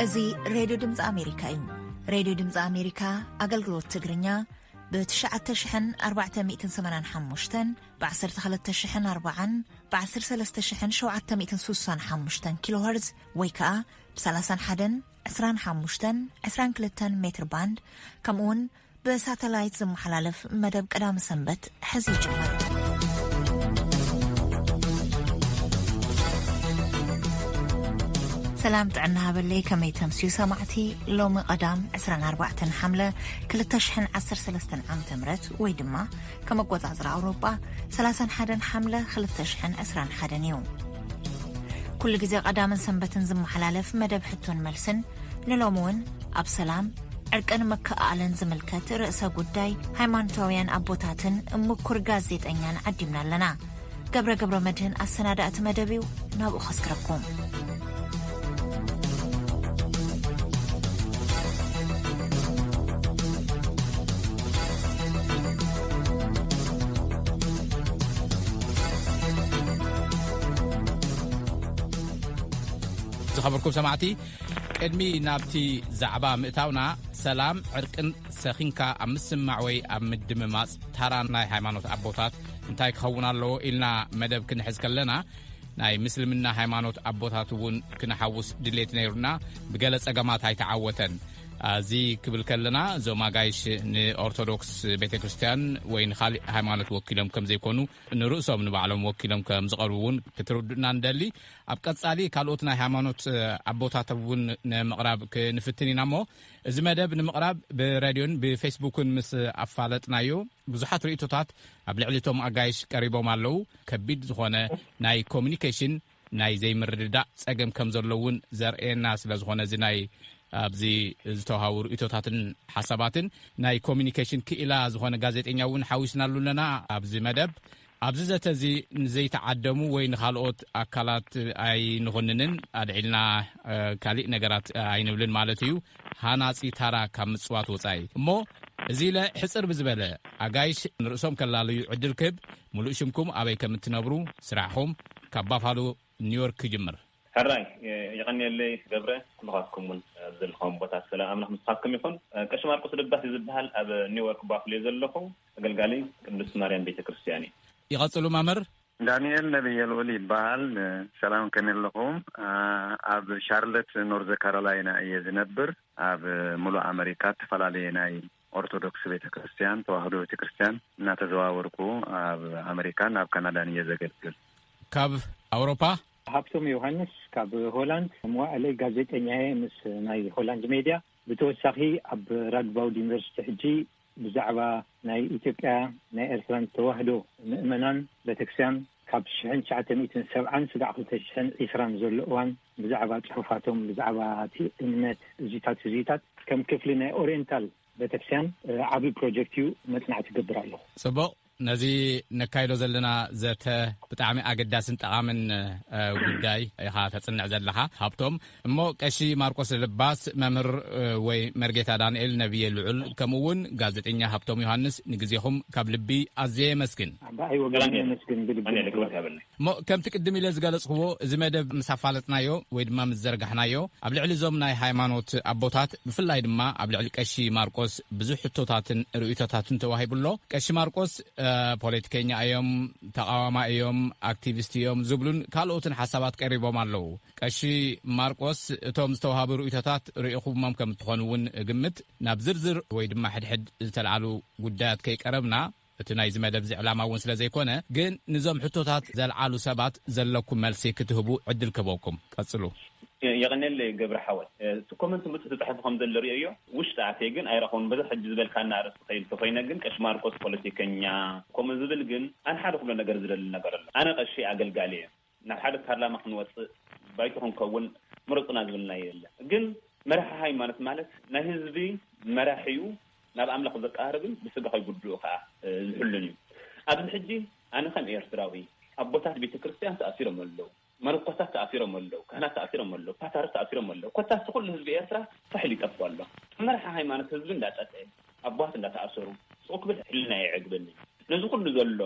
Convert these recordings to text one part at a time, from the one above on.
እዚ ሬድዮ ድምፂ ኣሜሪካ እዩ። ሬድዮ ድምፂ ኣሜሪካ ኣገልግሎት ትግርኛ ብ ትሽዓተ ሽሕን ኣርባዕተ ሚእትን ሰማንያን ሓሙሽተን፣ ብ ዓሰርተ ክልተ ሽሕን ኣርባዓን፣ ብ ዓሰርተ ሰለስተ ሽሕን ሸውዓተ ሚእትን ስሳን ሓሙሽተን ኪሎ ሄርዝ ወይ ከኣ ብ ሰላሳን ሓደን፣ ዕስራን ሓሙሽተን፣ ዕስራን ክልተን ሜትር ባንድ፣ ከምኡውን ብሳተላይት ዝመሓላለፍ መደብ ቀዳም ሰንበት ሕዚ ይጅምር። ሰላም ጥዕና ሃበለይ፣ ከመይ ተምስዩ ሰማዕቲ? ሎሚ ቀዳም ዕስራን ኣርባዕተን ሓምለ ክልተ ሽሕን ዓሰርተ ሰለስተን ዓመተ ምህረት ወይ ድማ ከም ኣቆጻጽራ ኣውሮጳ ሰላሳን ሓደን ሓምለ ክልተ ሽሕን ዕስራን ሓደን እዩ። ኩሉ ግዜ ቀዳምን ሰንበትን ዝመሓላለፍ መደብ ሕቶን መልስን ንሎሚ እውን ኣብ ሰላም፣ ዕርቅን ምክእኣልን ዝምልከት ርእሰ ጉዳይ ሃይማኖታውያን ኣቦታትን ምኩር ጋዜጠኛን ዓዲምና ኣለና። ገብረ ገብረ መድህን ኣሰናዳእቲ መደብ እዩ። ናብኡ ከስክረኩም። ዝኸበርኩም ሰማዕቲ፣ ቅድሚ ናብቲ ዛዕባ ምእታውና፣ ሰላም ዕርቅን ሰኺንካ ኣብ ምስማዕ ወይ ኣብ ምድምማጽ ታራ ናይ ሃይማኖት ኣቦታት እንታይ ክኸውን ኣለዎ ኢልና መደብ ክንሕዝ ከለና፣ ናይ ምስልምና ሃይማኖት ኣቦታት እውን ክንሓውስ ድሌት ነይሩና። ብገለ ጸገማት ኣይተዓወተን። እዚ ክብል ከለና፣ እዞም ኣጋይሽ ንኦርቶዶክስ ቤተ ክርስቲያን ወይ ንኻልእ ሃይማኖት ወኪሎም ከም ዘይኮኑ፣ ንርእሶም ንባዕሎም ወኪሎም ከም ዝቐርቡ እውን ክትርድኡና ንደሊ። ኣብ ቀጻሊ ካልኦት ናይ ሃይማኖት ኣቦታት እውን ንምቕራብ ክንፍትን ኢና እሞ፣ እዚ መደብ ንምቕራብ ብሬድዮን ብፌስቡክን ምስ ኣፋለጥናዮ፣ ብዙሓት ርእይቶታት ኣብ ልዕሊ እቶም ኣጋይሽ ቀሪቦም ኣለዉ። ከቢድ ዝኾነ ናይ ኮሚኒኬሽን ናይ ዘይምርድዳእ ጸገም ከም ዘሎ እውን ዘርእየና ስለ ዝኾነ፣ እዚ ናይ ኣብዚ ዝተዋሃቡ ርእይቶታትን ሓሳባትን ናይ ኮሚኒኬሽን ክኢላ ዝኾነ ጋዜጠኛ እውን ሓዊስናሉ ኣለና ኣብዚ መደብ። ኣብዚ ዘተ እዚ ንዘይተዓደሙ ወይ ንኻልኦት ኣካላት ኣይንኹንንን፣ ኣልዒልና፣ እ፣ ካሊእ ነገራት ኣይንብልን ማለት እዩ፣ ሃናጺ ታራ ካብ ምጽዋት ወጻኢ። እሞ እዚ ኢለ ሕጽር ብዝበለ፣ ኣጋይሽ ንርእሶም ከላለዩ ዕድል ክህብ፣ ምሉእ ሽምኩም፣ ኣበይ ከም እትነብሩ፣ ስራሕኹም፣ ካብ ባፋሎ ኒውዮርክ ክጅምር። ሕራይ፣ የቐንየለይ ገብረ፣ ኩልኻትኩም እውን ኣብ ዘለኹም ቦታት ሰላም ኣምላኽ ምስኻትኩም ይኹን። ቀሺ ማርቆስ ደባስ እዩ ዝበሃል፣ ኣብ ኒውዮርክ ባፍሎ ዘለኹ፣ ኣገልጋሊ ቅድስት ማርያም ቤተ ክርስቲያን እዩ። ይቐጽሉ መምህር። ዳንኤል ነብየ ልዑል ይበሃል። ሰላም፣ ከመይ ኣለኹም? ኣ፣ ኣብ ሻርለት ኖርዝ ካሮላይና እየ ዝነብር። ኣብ ምሉእ ኣመሪካ እተፈላለየ ናይ ኦርቶዶክስ ቤተ ክርስቲያን፣ ተዋህዶ ቤተ ክርስቲያን እናተዘዋወርኩ ኣብ ኣመሪካን ኣብ ካናዳን እየ ዘገልግል። ካብ ኣውሮፓ? ሃብቶም ዮሃንስ ካብ ሆላንድ፣ መዋእለይ ጋዜጠኛ እየ። ምስ ናይ ሆላንድ ሜድያ፣ ብተወሳኺ ኣብ ራግባውድ ዩኒቨርሲቲ ሕጂ ብዛዕባ ናይ ኢትዮጵያ ናይ ኤርትራን ተዋህዶ ምእመናን ቤተክርስትያን ካብ ሽሕን ትሽዓተ ሚእትን ሰብዓን ስጋዕ ክልተ ሽሕን ዕስራን ዘሎ እዋን ብዛዕባ ጽሑፋቶም፣ ብዛዕባ እቲ እምነት፣ እዚታት እዚታት ከም ክፍሊ ናይ ኦሪየንታል ቤተክርስትያን፣ እ፣ ዓቢ ፕሮጀክት እዩ፣ መጽናዕቲ እገብር ኣለኹ። ጽቡቕ። ነዚ ነካይዶ ዘለና ዘተ ብጣዕሚ ኣገዳስን ጠቓምን፣ እ፣ ጉዳይ ኢኻ ተጽንዕ ዘለኻ ሃብቶም። እሞ ቀሺ ማርቆስ ለባስ፣ መምህር፣ እ፣ ወይ መርጌታ ዳንኤል ነብየ ልዑል፣ ከምኡ እውን ጋዜጠኛ ሃብቶም ዮሃንስ፣ ንግዜኹም ካብ ልቢ ኣዝየ የመስግን። ብኣይ ወገን የመስግን ብልቢ። ኣነ ልክበት ያበልኒ። እሞ ከምቲ ቅድም ኢለ ዝገለጽክዎ፣ እዚ መደብ ምስ ኣፋለጥናዮ ወይ ድማ ምስ ዘርጋሕናዮ፣ ኣብ ልዕሊ እዞም ናይ ሃይማኖት ኣቦታት፣ ብፍላይ ድማ ኣብ ልዕሊ ቀሺ ማርቆስ ብዙሕ ሕቶታትን ርእይቶታትን ተዋሂቡ ኣሎ። ቀሺ ማርቆስ፣ እ፣ ፖለቲከኛ እዮም፣ ተቓዋማ እዮም፣ ኣክቲቪስት እዮም ዝብሉን ካልኦትን ሓሳባት ቀሪቦም ኣለዉ። ቀሺ ማርቆስ፣ እቶም ዝተዋሃቡ ርእይቶታት ርኢኹሞም ከም እትኾኑ እውን እግምት። ናብ ዝርዝር ወይ ድማ ሕድሕድ ዝተልዓሉ ጉዳያት ከይቀረብና፣ እቲ ናይዚ መደብ እዚ ዕላማ እውን ስለ ዘይኮነ፣ ግን ንዞም ሕቶታት ዘልዓሉ ሰባት ዘለኩም መልሲ ክትህቡ ዕድል ክህበኩም። ቀጽሉ። የቐንየለይ ገብረ ሓወይ። እቲ ኮመንት ምጽ ተጻሒፉ ከም ዘሎ ርእዮ፣ ውሽጢ ኣትየ ግን ኣይረኸቡን። በዚ ሕጂ ዝበልካና ኣርእስቲ ከይድ ተኾይነ ግን፣ ቀሺ ማርቆስ ፖለቲከኛ፣ ከምኡ ዝብል ግን ኣነ ሓደ ክብሎ ነገር ዝደሊ ነገር ኣሎ። ኣነ ቀሺ ኣገልጋሊ እየ። ናብ ሓደ ፓርላማ ክንወጽእ፣ ባይቶ ክንከውን፣ ምረጹና ዝብልና የለን። ግን መራሒ ሃይማኖት ማለት ናይ ህዝቢ መራሒ እዩ፣ ናብ ኣምላኽ ዘቀራርብን ብስጋ ከይጉድኡ ከኣ፣ እ፣ ዝሕሉን እዩ። ኣብዚ ሕጂ ኣነ ከም ኤርትራዊ፣ ኣቦታት ቤተ ክርስቲያን ተኣሲሮም ኣለዉ፣ መነኮሳት ተኣሲሮም ኣለዉ፣ ካህናት ተኣሲሮም ኣለዉ፣ ፓትርያርክ ተኣሲሮም ኣለዉ። ኮታስ ኩሉ ህዝቢ ኤርትራ ሳሕል ይጠፍእ ኣሎ። መራሒ ሃይማኖት ህዝቢ እንዳጠፍአ፣ ኣቦታት እንዳተኣሰሩ፣ ስቕ ክብል ሕልና የዕግበኒ። ነዚ ኩሉ ዘሎ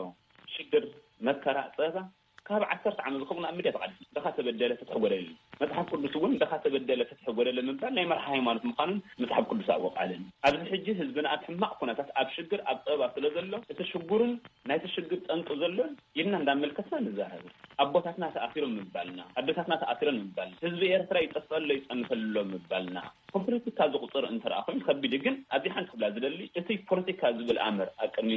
ሽግር፣ መከራ፣ ጸበባ፣ ካብ ዓሰርተ ዓመት ዝኸውን ኣብ ሚድያ ተቓሊሱ፣ ድኻ ተበደለ፣ ፍትሒ ጎደለኒ። መጽሓፍ ቅዱስ እውን ድኻ ተበደለ ፍትሒ ጎደለ ምባል ናይ መርሓ ሃይማኖት ምዃኑን መጽሓፍ ቅዱስ ኣወቃልን። ኣብዚ ሕጂ ህዝብና ኣብ ሕማቕ ኩነታት፣ ኣብ ሽግር፣ ኣብ ጸበባ ስለ ዘሎ፣ እቲ ሽጉርን ናይቲ ሽግር ጠንቂ ዘሎን ኢልና እንዳመልከትና ንዛረብ። ኣቦታትና ተኣሲሮም ምባልና፣ ኣደታትና ተኣሲሮም ምባልና፣ ህዝቢ ኤርትራ ይጠፍአሎ ይጸንፈሎ ምባልና፣ ኮምፕሊት ካብ ዝቁጽር እንተ ደኣ ኮይኑ ከቢድ እዩ። ግን ኣብዚ ሓንቲ ክብላ ዝደሊ፣ እቲ ፖለቲካ ዝብል ኣምር ኣብ ቅድሚ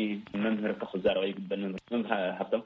መምህር ክዛረብ ይግበን። መምህር ሃብቶም፣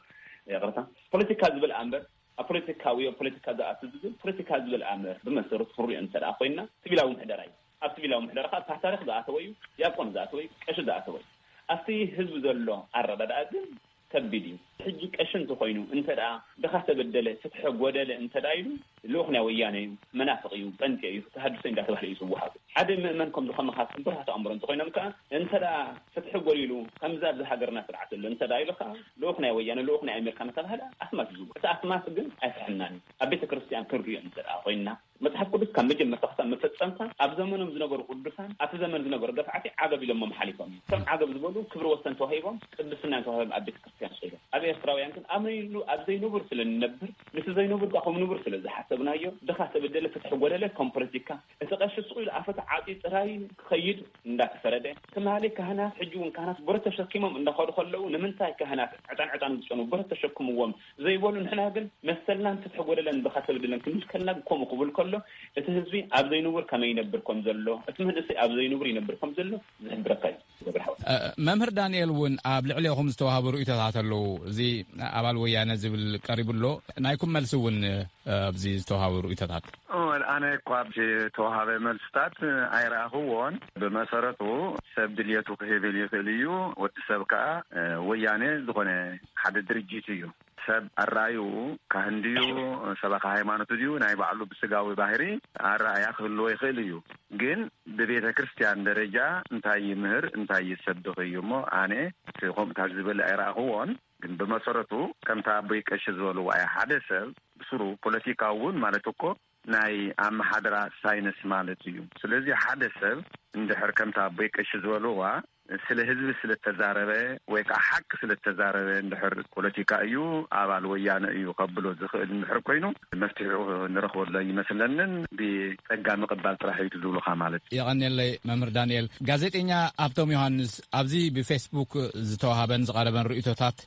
ይቕርታ፣ ፖለቲካ ዝብል ኣምር ኣብ ፖለቲካዊ፣ ኣብ ፖለቲካ ዝኣቱ ዝብል፣ ፖለቲካ ዝብል ኣምር ብመሰረቱ ክንሪኦ እንተ ደኣ ኮይና፣ ሲቪላዊ ምሕደራ እዩ። ኣብ ሲቪላዊ ምሕደራ ከኣ ፓትርያርክ ዝኣተወ እዩ፣ ዲያቆን ዝኣተወ እዩ፣ ቀሺ ዝኣተወ እዩ። ኣብቲ ህዝቢ ዘሎ ኣረዳድኣ ግን ከቢድ እዩ። ሕጂ ቀሺ እንተኾይኑ እንተ ደኣ ድኻ ተበደለ፣ ፍትሒ ጎደለ እንተ ደኣ ኢሉ፣ ልኡኽ ናይ ወያነ እዩ፣ መናፍቕ እዩ፣ ጴንጤ እዩ፣ ተሃድሶ እንዳተባህለ እዩ ዝወሃብ። ሓደ ምእመን ከም ዝኾነ ብሩሃት ኣእምሮ እንተኾይኖም ከኣ፣ እንተ ደኣ ፍትሒ ጎዲሉ፣ ከምዚ ኣብዚ ሃገርና ስርዓት ኣሎ እንተ ደኣ ኢሉ ከኣ፣ ልኡኽ ናይ ወያነ፣ ልኡኽ ናይ ኣሜሪካ እናተባህለ ኣስማት እዩ ዝውሃብ። እቲ ኣስማት ግን ኣይፍሕናን እዩ። ኣብ ቤተ ክርስቲያን ክንሪኦ እንተ ደኣ ኮይንና፣ መጽሓፍ ቅዱስ ካብ መጀመርታ ክሳብ መፈጸምታ ኣብ ዘመኖም ዝነበሩ ቅዱሳን፣ ኣብቲ ዘመን ዝነበሩ ደፋዕቲ ዓገብ ኢሎሞም ሓሊፎም እዮም። እቶም ዓገብ ዝበሉ ክብሪ ወሰን ተዋሂቦም፣ ቅድስና ተዋሂቦም ኣብ ቤተ ክርስቲያን ጸይዶም። ኣብ ኤርትራውያን ግን ኣብ ነይሉ፣ ኣብ ዘይንቡር ስለ ንነብር፣ ነቲ ዘይንቡር ከኣ ከም ንቡር ስለ ዝሓሰብናዮ፣ ድኻ ተበደለ ፍትሒ ጎደለ ከም ፖለቲካ፣ እቲ ቀሺ ስቕ ኢሉ ኣፈ ተዓጽዩ ጥራይ ክኸይድ እንዳተፈረደ፣ ትማሊ ካህናት፣ ሕጂ እውን ካህናት ብረት ተሸኪሞም እንዳኸዱ ከለዉ፣ ንምንታይ ካህናት ዕጣን ዕጣን ዝጨኑ ብረት ተሸክምዎም ዘይበሉ፣ ንሕና ግን መሰልናን ፍትሒ ጎደለን ድኻ ተበደለን ክንብል ከለና ከምኡ ክብል ከሎ፣ እቲ ህዝቢ ኣብ ዘይንቡር ከመይ ይነብር ከም ዘሎ፣ እቲ መንእሰይ ኣብ ዘይንቡር ይነብር ከም ዘሎ ዝሕብረካ እዩ። ገብረ ሓወት። እ፣ መምህር ዳንኤል እውን ኣብ ልዕሌኹም ዝተዋህቡ ርእይቶታት ኣለዉ። እዚ ኣባል ወያነ ዝብል ቀሪቡ ኣሎ። ናይኩም መልሲ እውን፣ እ፣ ኣብዚ ዝተዋህቡ ርእይቶታት። ኦ፣ ኣነ እኳ ኣብዚ ዝተዋሃበ መልስታት ኣይረኣኽዎን። ብመሰረቱ ሰብ ድልየቱ ክህብል ይኽእል እዩ። ወዲ ሰብ ከኣ፣ እ፣ ወያነ ዝኾነ ሓደ ድርጅት እዩ። ሰብ ኣረኣዩ ካህን ድዩ፣ ሰባኺ ሃይማኖት ድዩ፣ ናይ ባዕሉ ብስጋዊ ባህሪ ኣረኣያ ክህልዎ ይኽእል እዩ። ግን ብቤተ ክርስቲያን ደረጃ እንታይ ይምህር፣ እንታይ ይሰብኽ እዩ እሞ፣ ኣነ እቲ ከምኡታት ዝበለ ኣይረኣኽዎን። ግን ብመሰረቱ ከምታ ኣቦይ ቀሺ ዝበልዎ ኣያ፣ ሓደ ሰብ ብስሩ ፖለቲካዊ እውን ማለት እኮ ናይ ኣመሓድራ ሳይንስ ማለት እዩ። ስለዚ ሓደ ሰብ እንድሕር ከምታ ኣቦይ ቀሺ ዝበልዋ ስለ ህዝቢ ስለ ተዛረበ ወይ ከዓ ሓቂ ስለ ተዛረበ እንድሕር ፖለቲካ እዩ፣ ኣባል ወያነ እዩ ከብሎ ዝኽእል እንድሕር ኮይኑ መፍትሒኡ ንረኽበሉ ኣይመስለንን። ብጸጋ ምቕባል ጥራሕ እዩ ዝብሉኻ ማለት እዩ። የቐንየለይ መምህር ዳንኤል። ጋዜጠኛ ሃብቶም ዮሃንስ፣ ኣብዚ ብፌስቡክ ዝተዋሃበን ዝቐረበን ርእይቶታት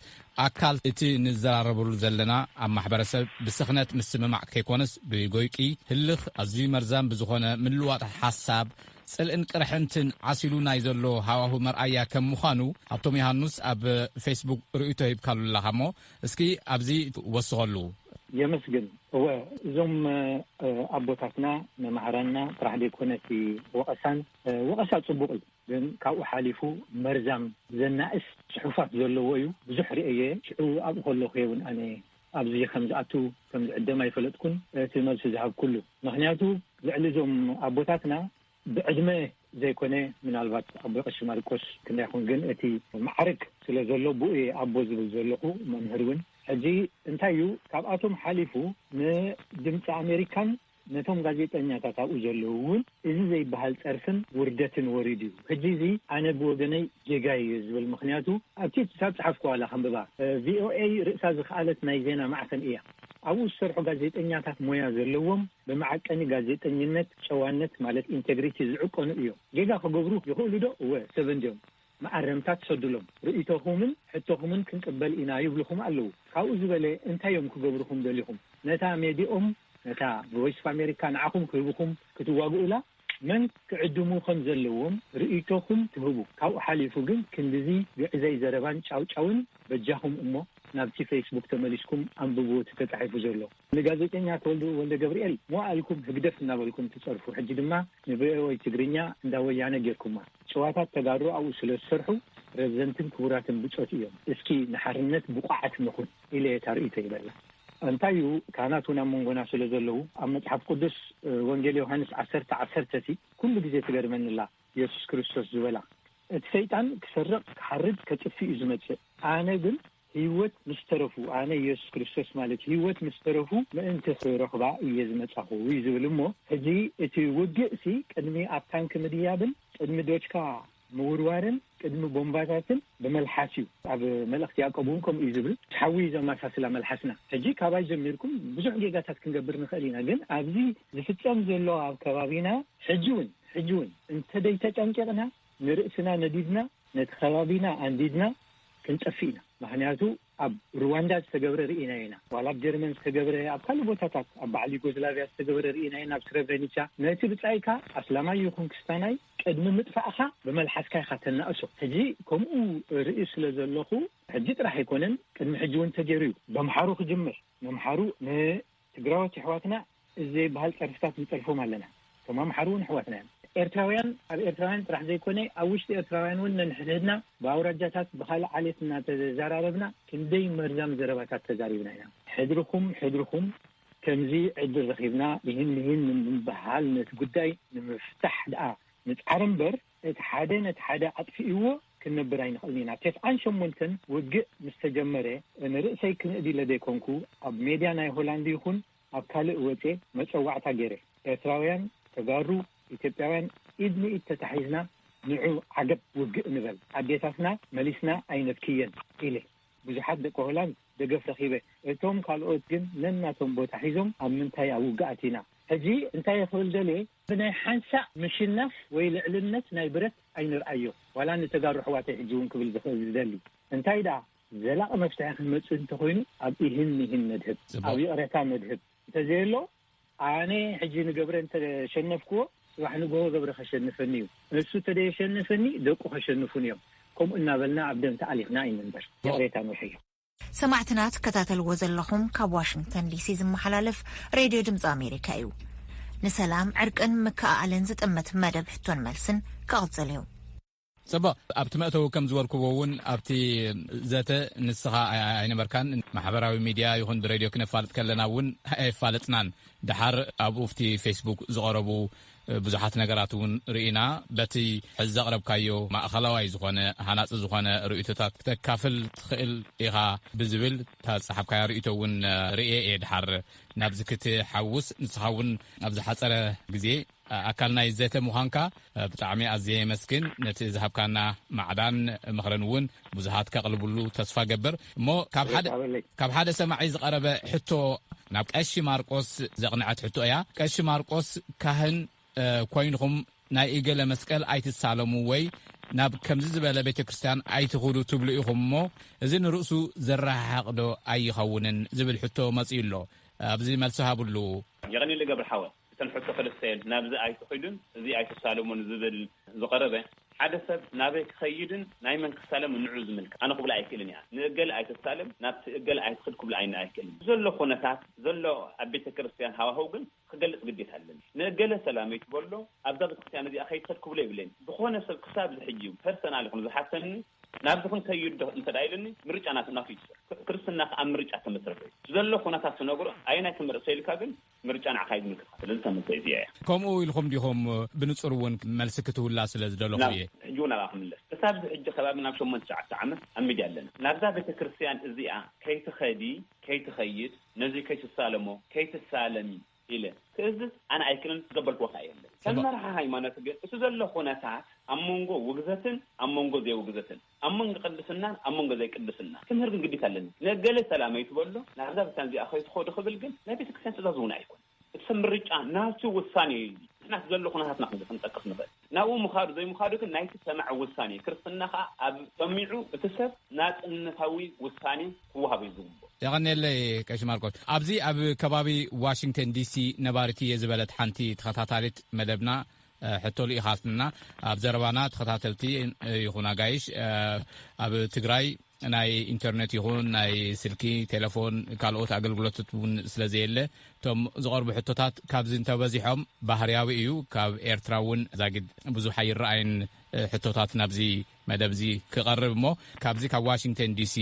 ኣካል እቲ ንዘራረበሉ ዘለና ኣብ ማሕበረሰብ ብስኽነት ምስምማዕ ከይኮነስ ብጎይቂ ህልኽ ኣዝዩ መርዛም ብዝኾነ ምልዋጥ ሓሳብ ጽልእን ቅርሕንትን ዓሲሉ ናይ ዘሎ ሃዋሁ መርኣያ ከም ምዃኑ ሃብቶም ዮሃንስ ኣብ ፌስቡክ ርእይቶ ሂብካሉ ኣለኻ እሞ እስኪ ኣብዚ ወስኸሉ። የመስግን። እወ፣ እዞም፣ እ፣ ኣቦታትና መማህራንና ጥራሕ ዘይኮነ እቲ ወቐሳን፣ እ፣ ወቐሳ ጽቡቕ እዩ፣ ግን ካብኡ ሓሊፉ መርዛም ዘናእስ ጽሑፋት ዘለዎ እዩ። ብዙሕ ርእየ፣ ሽዑ ኣብኡ ከለኹ እውን ኣነ ኣብዚ ከም ዝኣቱ፣ ከም ዝዕደም ኣይፈለጥኩን፣ እቲ መልሲ ዝሃብኩሉ። ምኽንያቱ ልዕሊ እዞም ኣቦታትና ብዕድመ ዘይኮነ፣ ምናልባት ኣቦ ቀሺ ማርቆስ ክንደይ ይኹን፣ ግን እቲ ማዕርግ ስለ ዘሎ ብኡ እየ ኣቦ ዝብል ዘለኹ፣ መምህር እውን። ሕጂ እንታይ እዩ፣ ካብኣቶም ሓሊፉ ንድምፂ ኣሜሪካን ነቶም ጋዜጠኛታት ኣብኡ ዘለዉ እውን እዚ ዘይበሃል ጸርፍን ውርደትን ወሪዱ እዩ። ሕጂ እዚ ኣነ ብወገነይ ጌጋ እዩ ዝብል፣ ምኽንያቱ ኣብቲ ክሳብ ጸሓፍኩ ዋላ ከንብባ፣ እ፣ ቪኦኤ ርእሳ ዝኸኣለት ናይ ዜና ማዕከን እያ። ኣብኡ ዝሰርሑ ጋዜጠኛታት ሞያ ዘለዎም፣ ብመዓቀኒ ጋዜጠኝነት፣ ጨዋነት ማለት ኢንቴግሪቲ ዝዕቀኑ እዮም። ጌጋ ክገብሩ ይኽእሉ ዶ? እወ፣ ሰብ እንድዮም። መኣረምታ ትሰዱሎም። ርእይቶኹምን ሕቶኹምን ክንቅበል ኢና ይብልኹም ኣለዉ። ካብኡ ዝበለ እንታይ እዮም ክገብሩኹም ደሊኹም? ነታ ሜድኦም፣ ነታ ቮይስ ኦፍ ኣሜሪካ ንዓኹም ክህብኹም ክትዋግኡላ መን ክዕድሙ ከም ዘለዎም ርእይቶኹም ትህቡ። ካብኡ ሓሊፉ ግን ክንድዚ ግዕዘይ ዘረባን ጫውጫውን በጃኹም እሞ ናብቲ ፌስቡክ ተመሊስኩም ኣንብብዎ እቲ ተጻሒፉ ዘሎ። ንጋዜጠኛ ተወልደ ወልደ ገብርኤል መዋእልኩም ህግደፍ እናበልኩም ትጸርፉ፣ ሕጂ ድማ ንቪኦኤ ትግርኛ እንዳ ወያነ ጌርኩማ። ጭዋታት ተጋሩ ኣብኡ ስለ ዝሰርሑ ረዘንትን ክቡራትን ብጾት እዮም። እስኪ ንሓርነት ብቑዓት ንኹን ኢለ እየ እታ ርእይቶ ይበላ። እንታይ እዩ፣ ካህናት እውን ኣብ መንጎና ስለ ዘለዉ፣ ኣብ መጽሓፍ ቅዱስ፣ እ፣ ወንጌል ዮሃንስ ዓሰርተ ዓሰርተ እቲ ኩሉ ግዜ ትገርመኒ ኣላ፣ የሱስ ክርስቶስ ዝበላ፣ "እቲ ሰይጣን ክሰርቕ፣ ክሓርድ፣ ከጥፍእ እዩ ዝመጽእ። ኣነ ግን ህይወት ምስ ተረፉ፣ ኣነ የሱስ ክርስቶስ ማለት ህይወት ምስ ተረፉ ምእንቲ ክረኽባ እየ ዝመጻኹ" እዩ ዝብል። እሞ ሕጂ እቲ ውግእሲ ቅድሚ ኣብ ታንክ ምድያብን ቅድሚ ዶጅካ ምውርዋርን ቅድሚ ቦምባታትን ብመልሓስ እዩ። ኣብ መልእኽቲ ያዕቆብ እውን ከምኡ እዩ ዝብል። ሓዊ እዩ ዘመሳስላ መልሓስና። ሕጂ ካባይ ጀሚርኩም ብዙሕ ጌጋታት ክንገብር ንኽእል ኢና፣ ግን ኣብዚ ዝፍጸም ዘሎ ኣብ ከባቢና ሕጂ እውን ሕጂ እውን እንተደይተጠንቂቕና ንርእስና ነዲድና ነቲ ከባቢና ኣንዲድና ክንጠፍእ ኢና። ምኽንያቱ ኣብ ሩዋንዳ ዝተገብረ ርኢና ኢና። ዋላ ኣብ ጀርመን ዝተገብረ፣ ኣብ ካልእ ቦታታት፣ ኣብ በዓል ዩጎዝላቪያ ዝተገብረ ርኢና ኢና። ኣብ ስረብረኒቻ ነቲ ብጻይካ ኣስላማይ ይኹን ክስታናይ ቅድሚ ምጥፋእኻ ብመልሓስካ ኢኻ ተናእሶ። ሕጂ ከምኡ ርኢ ስለ ዘለኹ ሕጂ ጥራሕ ኣይኮነን፣ ቅድሚ ሕጂ እውን ተገይሩ እዩ። በምሓሩ ክጅምር፣ መምሓሩ ንትግራዎት ኣሕዋትና እዚ ዘይበሃል ጸርፍታት ንጸርፎም ኣለና። እቶም ኣምሓሩ እውን ኣሕዋትና እዮም። ኤርትራውያን ኣብ ኤርትራውያን ጥራሕ ዘይኮነ ኣብ ውሽጢ ኤርትራውያን እውን ነንሕድሕድና ብኣውራጃታት ብኻልእ ዓሌት እናተዘራረብና ክንደይ መርዛም ዘረባታት ተዛሪብና ኢና። ሕድርኹም ሕድርኹም ከምዚ ዕድል ረኺብና ይህን ይህን ንምበሃል ነቲ ጉዳይ ንምፍታሕ ደኣ ንጽዓር እምበር እቲ ሓደ ነቲ ሓደ ኣጥፊእዎ ክንነብር ኣይንኽእልን ኢና። ተስዓን ሸሞንተን ውግእ ምስ ተጀመረ ንርእሰይ ክንእድ ኢለ ዘይኮንኩ ኣብ ሜድያ ናይ ሆላንድ ይኹን ኣብ ካልእ ወጼ መጸዋዕታ ገይረ። ኤርትራውያን፣ ተጋሩ፣ ኢትዮጵያውያን ኢድ ንኢድ ተታሒዝና ንዑ ዓገብ ውግእ ንበል። ኣዴታትና መሊስና ኣይነብክየን ኢለ። ብዙሓት ደቂ ሆላንድ ደገፍ ረኺበ። እቶም ካልኦት ግን ነናቶም ቦታ ሒዞም ኣብ ምንታይ ኣብ ውግኣት ኢና። ሕጂ እንታይ ክብል ደልየ፣ ብናይ ሓንሳእ ምሽናፍ ወይ ልዕልነት ናይ ብረት ኣይንርኣዮ። ዋላ ንተጋሩ ኣሕዋተይ ሕጂ እውን ክብል ዝኽእል ዝደሊ እንታይ ደኣ ዘላቒ መፍትሒ ክንመጽእ እንተኾይኑ ኣብ ኢህን ሚህን ነድህብ፣ ጽቡቕ። ኣብ ይቕሬታ ነድህብ። እንተዘየሎ ኣነ ሕጂ ንገብረ እንተሸነፍክዎ ጽባሕ ንግሆ ገብረ ከሸንፈኒ እዩ። ንሱ እንተደየሸንፈኒ ደቁ ከሸንፉን እዮም። ከምኡ እናበልና ኣብ ደም ተኣሊኽና ኢና እምበር ይቕሬታ ንውሕዮ። ሰማዕትና ትከታተልዎ ዘለኹም ካብ ዋሽንግተን ዲሲ ዝመሓላለፍ ሬድዮ ድምፂ ኣሜሪካ እዩ። ንሰላም ዕርቅን ምክእኣልን ዝጥምት መደብ ሕቶን መልስን ክቕፅል እዩ። ጽቡቕ። ኣብቲ መእተዊ ከም ዝበልክዎ እውን ኣብቲ ዘተ ንስኻ ኣይነበርካን። ማሕበራዊ ሚድያ ይኹን ብሬድዮ ክነፋልጥ ከለና እውን ኣየፋለጥናን። ደሓር ኣብኡ ኣብቲ ፌስቡክ ዝቐረቡ ብዙሓት ነገራት እውን ርኢና። በቲ ሕዚ ዘቕረብካዮ ማእኸላዋይ ዝኾነ ሃናጺ ዝኾነ ርእይቶታት ክተካፍል ትኽእል ኢኻ ብዝብል እታ ዝጸሓፍካያ ርእይቶ እውን ርእየ እየ። ደሓር ናብዚ ክትሓውስ ንስኻ እውን ኣብ ዝሓጸረ ግዜ ኣካል ናይ ዘተ ምዃንካ ብጣዕሚ ኣዝየ የመስግን። ነቲ ዝሃብካና ማዕዳን ምኽርን እውን ብዙሓት ከቕልብሉ ተስፋ ገብር። እሞ ካብ ሓደ ካብ ሓደ ሰማዒ ዝቐረበ ሕቶ ናብ ቀሺ ማርቆስ ዘቕንዐት ሕቶ እያ። ቀሺ ማርቆስ ካህን ኮይንኹም ናይ እገለ መስቀል ኣይትሳለሙ ወይ ናብ ከምዚ ዝበለ ቤተ ክርስቲያን ኣይትኹዱ ትብሉ ኢኹም እሞ እዚ ንርእሱ ዘረሓሕቕ ዶ ኣይኸውንን ዝብል ሕቶ መጺኡ ኣሎ። ኣብዚ መልሲ ሃብሉ። የቐንየለይ ገብረ ሓወ። እተን ሕቶ ክልተ እየን። ናብዚ ኣይትኺዱን እዚ ኣይትሳለሙን ዝብል ዝቐረበ፣ ሓደ ሰብ ናበይ ክኸይድን ናይ መን ክሳለም ንዑ ዝምልከት ኣነ ክብሎ ኣይክእልን እያ። ንእገለ ኣይትሳለም፣ ናብቲ እገለ ኣይትኽድ ክብሎ ኣይነ ኣይክእልን። ዘሎ ኩነታት ዘሎ ኣብ ቤተ ክርስቲያን ሃዋህው ግን ክገልጽ ግዴታ ኣለኒ። ንእገለ ሰላመይ ትበሎ ኣብዛ ቤተክርስትያን እዚኣ ከይትኸድ ክብሎ ይብለኒ። ዝኾነ ሰብ ክሳብ ዝሕጂ ፐርሰናል ይኹን ዝሓተኒ ናብዚ ክንከይድ ዶ እንተ ደኣ ኢሉኒ ምርጫ ናቱ ናቱ ይትሰር። ክርስትና ከኣ ምርጫ ተመስረተ እዩ። ዘሎ ኩነታት ትነግሮ ኣየናይ ትመርጽ ኢልካ ግን ምርጫ ንዓኻ እዩ ዝምልከትካ። ስለዚ ተመልሰ እዚኣ እያ። ከምኡ ኢልኹም ዲኹም ብንጹር እውን መልሲ ክትውላ ስለ ዝደለኹ እየ። ሕጂ እውን ኣብኣ ክምለስ። ክሳብ እዚ ሕጂ ከባቢ ናብ ሸሞንተ ትሽዓተ ዓመት ኣብ ሚድያ ኣለና። ናብዛ ቤተክርስትያን እዚኣ ከይትኸዲ ከይትኸይድ ነዚ ከይትሳለሞ ከይትሳለሚ ኢለ ክእዝዝ ኣነ ኣይክእልን፣ ዝገበርክዎ ከኣ የለን። ከም መራሒ ሃይማኖት ግን እቲ ዘሎ ኩነታት ኣብ መንጎ ውግዘትን ኣብ መንጎ ዘይውግዘትን ኣብ መንጎ ቅድስናን ኣብ መንጎ ዘይቅድስና ክምህር ግን ግዴታ ኣለኒ። ንእገለ ሰላመይ ትበሎ ናብዛ ቤተክርስትያን እዚኣ ከይትኸዱ ክብል ግን ናይ ቤተክርስትያን ትእዛዝ እውን ኣይኮነን። እቲ ሰብ ምርጫ ናቱ ውሳኔ እዩ። ንሕና እቲ ዘሎ ኩነታትና ክንጠቅስ ንኽእል። ናብኡ ምኻዱ ዘይምኻዱ ግን ናይቲ ሰማዒ ውሳኔ። ክርስትና ከኣ ኣብ ሰሚዑ እቲ ሰብ ናጽነታዊ ውሳኔ ክወሃቦ እዩ ዝግብኦ። የቐንየለይ ቀሺ ማርቆስ። ኣብዚ ኣብ ከባቢ ዋሽንግተን ዲሲ ነባሪት እየ ዝበለት ሓንቲ ተኸታታሊት መደብና ሕቶ ልኢኻትና። ኣብ ዘረባና ተኸታተልቲ ይኹን ኣጋይሽ ኣብ ትግራይ ናይ ኢንተርኔት ይኹን ናይ ስልኪ፣ ቴሌፎን፣ ካልኦት ኣገልግሎታት እውን ስለ ዘየለ እቶም ዝቐርቡ ሕቶታት ካብዚ እንተበዚሖም ባህርያዊ እዩ። ካብ ኤርትራ እውን ዛጊድ ብዙሕ ኣይረኣይን ሕቶታት ናብዚ መደብ እዚ ክቐርብ እሞ ካብዚ ካብ ዋሽንግተን ዲሲ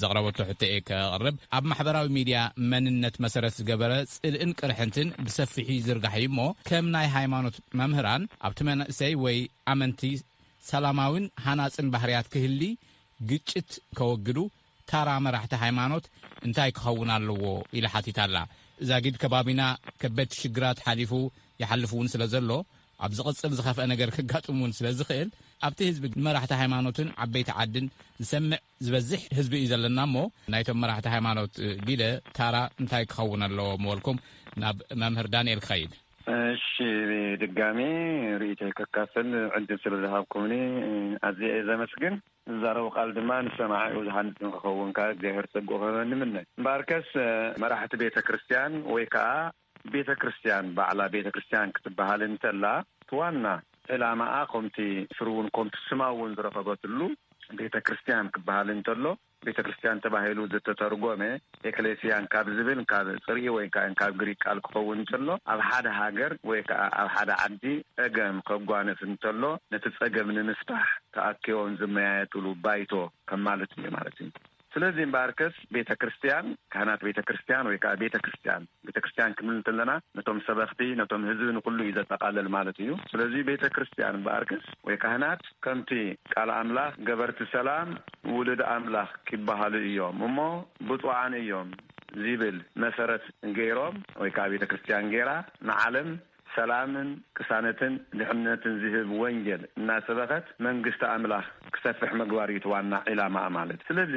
ዘቕረበቶ ሕቶ እየ ከቕርብ። ኣብ ማሕበራዊ ሚድያ መንነት መሰረት ዝገበረ ጽልእን ቅርሕንትን ብሰፊሑ ይዝርጋሕ እዩ እሞ ከም ናይ ሃይማኖት መምህራን ኣብቲ መንእሰይ ወይ ኣመንቲ ሰላማዊን ሃናጽን ባህርያት ክህሊ ግጭት ከወግዱ ታራ መራሕቲ ሃይማኖት እንታይ ክኸውን ኣለዎ ኢላ ሓቲታ ኣላ። ዛጊድ ከባቢና ከበድቲ ሽግራት ሓሊፉ ይሓልፍ እውን ስለ ዘሎ ኣብ ዝቕጽል ዝኸፍአ ነገር ክጋጥም እውን ስለ ዝኽእል፣ ኣብቲ ህዝቢ፣ ንመራሕቲ ሃይማኖትን ዓበይቲ ዓድን ዝሰምዕ ዝበዝሕ ህዝቢ እዩ ዘለና እሞ፣ ናይቶም መራሕቲ ሃይማኖት፣ እ፣ ጊለ ታራ እንታይ ክኸውን ኣለዎ ምበልኩም፣ ናብ መምህር ዳንኤል ክኸይድ። እሺ፣ ድጋሜ ርእይቶይ ከካፍል ዕድል ስለ ዝሃብኩምኒ፣ እ፣ ኣዝየ እየ ዘመስግን። ዝዛረቡ ቃል ድማ ንሰማዒኡ ዝሃንጽ ንክኸውን ከኣ እግዚኣብሔር ጸግኡ ክህበኒ ንምነ። እምበኣርከስ፣ እ፣ መራሕቲ ቤተ ክርስቲያን ወይ ከኣ ቤተ ክርስቲያን ባዕላ ቤተ ክርስቲያን ክትበሃል እንተላ፣ እቲ ዋና ዕላማኣ ከምቲ ስሩ እውን ከምቲ ስማ እውን ዝረኸበትሉ ቤተ ክርስቲያን ክበሃል እንተሎ፣ ቤተ ክርስቲያን ተባሂሉ ዝተተርጎመ ኤክሌሲያን ካብ ዝብል ካብ ጽርኢ ወይ ከዓ ካብ ግሪክ ቃል ክኸውን እንተሎ፣ ኣብ ሓደ ሃገር ወይ ከዓ ኣብ ሓደ ዓዲ ጸገም ከጓንፍ እንተሎ፣ ነቲ ጸገም ንምፍታሕ ተኣኪቦም ዝመያየጥሉ ባይቶ ከም ማለት እዩ ማለት እዩ። ስለዚ እምበኣርከስ ቤተ ክርስቲያን፣ ካህናት ቤተ ክርስቲያን ወይ ከዓ ቤተ ክርስቲያን፣ ቤተ ክርስቲያን ክንብል እንተለና ነቶም ሰበኽቲ፣ ነቶም ህዝቢ ንኩሉ እዩ ዘጠቓልል ማለት እዩ። ስለዚ ቤተ ክርስቲያን እምበኣርከስ ወይ ካህናት ከምቲ ቃል ኣምላኽ ገበርቲ ሰላም ውሉድ ኣምላኽ ኪበሃሉ እዮም እሞ ብፁዓን እዮም ዚብል መሰረት ገይሮም ወይ ከዓ ቤተ ክርስቲያን ገይራ ንዓለም ሰላምን ቅሳነትን ድሕነትን ዝህብ ወንጌል እናሰበኸት መንግስቲ ኣምላኽ ክሰፍሕ ምግባር እዩ እቲ ዋና ዒላማኣ ማለት። ስለዚ